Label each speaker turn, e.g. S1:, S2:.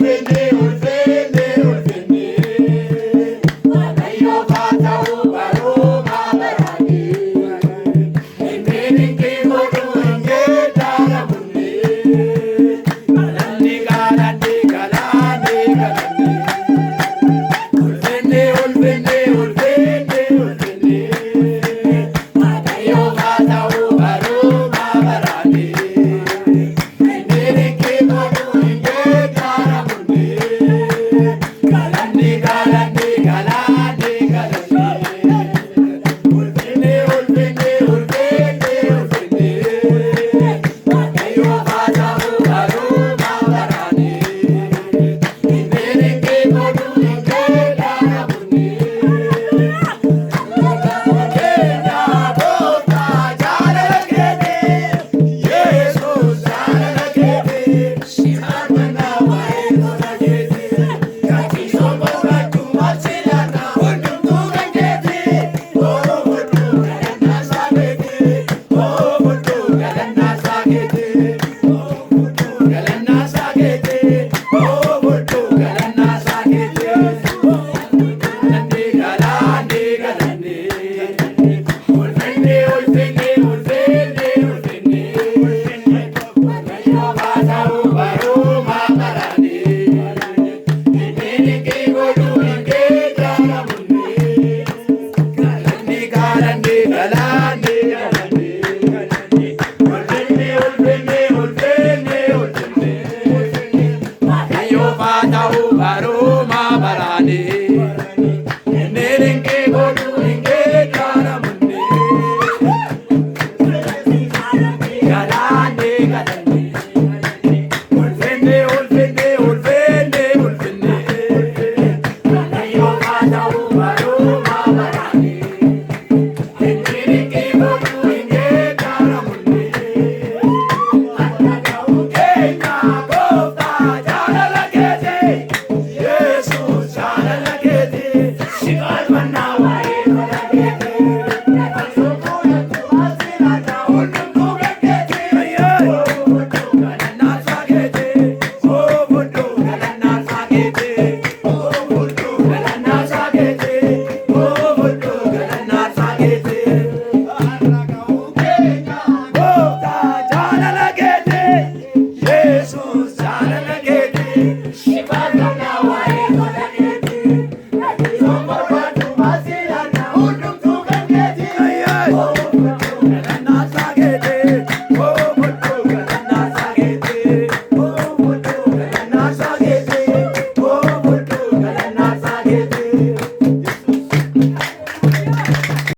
S1: Ulfinni, ulfinni, ulfinni Waaqayyoof haa ta'u baruma baraani. Inni dinqii godhu hin geeddaramunni. Galanni, galanni, galanni, galanni. Ulfinni, ulfinni, ulfinni, ulfinni Waaqayyoof haa ta'u baruma baraani. Inni dinqii godhu hin geeddaramunni. Galanni, galanni, galanni, galanni. Ulfinni, ulfinni, ulfinni, ulfinni Waaqayyoof haa ta'u baruma baraani. Inni dinqii godhu hin geeddaramunni. Keenya gooftaa jaalala keetii, Yesuus jaalala keetii, faarfannaa waa'ee tola keetii, gachiisoo boqochuu maalsilaata hundumtuu kan keetii, oo fudhu galannaa isaa keetii, oo fudhu galannaa isaa keetii, oo fudhu galannaa isaa keetii, oo fudhu galannaa isaa keetii. Galanni, galanni, galanni. Ulfinni, ulfinni, ulfinni, ulfinni. Waaqayyoof haa ta'u baruma baraani. Inni dinqii godhu hin geeddaramunni. Galanni, galanni, galanni, galanni. Ulfinni, ulfinni, ulfinni, ulfinni. Waaqayyoof haa ta'u baruma baraani. Inni dinqii godhu hin geeddaramunni. Galanni, galanni. Ulfinni, ulfinni, ulfinni, ulfinni. Waaqayyoof haa ta'u baruma baraani. Inni dinqii godhu hin geeddaramunni. Harka ga'u keenya gooftaa jaalala keetii, Yesuus jaalala keetii, si faarfannaa waa'ee tola keetii. Hundumtuu kan keetii, oo fudhu galannaa isaa keetii, oo fudhu galannaa isaa keetii, oo fudhu galannaa isaa keetii, oo fudhu galannaa isaa keetii. Har'a ga'u keenya gooftaa jaalala keetii, Yesuus jaalala keetii, si